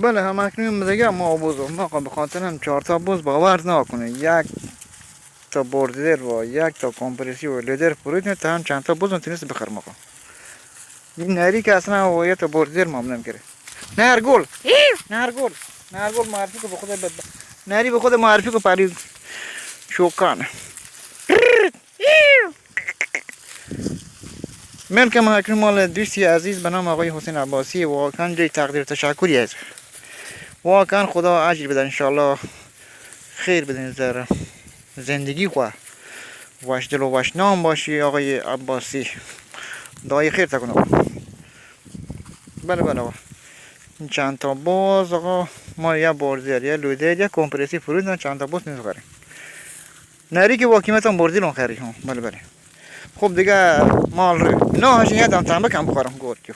بله، هم اکنون دیگه ما بوز، ما به خاطر هم چهار تا بوز باور نکنه. یک تا بوردر و یک تا کمپرسی و لودر پروت نه، تا هم چند تا بوز تونست بخر مقا. این نری که اصلاً و یک تا بوردر ممنون کرد. نرگل. نرگل. نرگل معرفی کو به خود ب-، ب-، نری به خود معرفی کو پری شوکان. ملک ما اکنون مال دوستی عزیز به نام آقای حسین عباسی، واقعاً جای تقدیر و تشکری است. واقعاً خدا اجر بده، انشاءالله خیر بده نظر زندگی خو. وش دل و وش نام باشی آقای عباسی. دعای خیر تکنو. بله، بله، آقا. این چند تا باز، آقا، ما یا بوردر، یا لودر، یا کمپرسی فرود، نه چند تا باز نیز خریم. نری که با قیمت هم بردی لون خری هم. بله، بله. خب دیگه مال رو. نه، هاشین یه دم تنبه کم بخورم، گود کیو.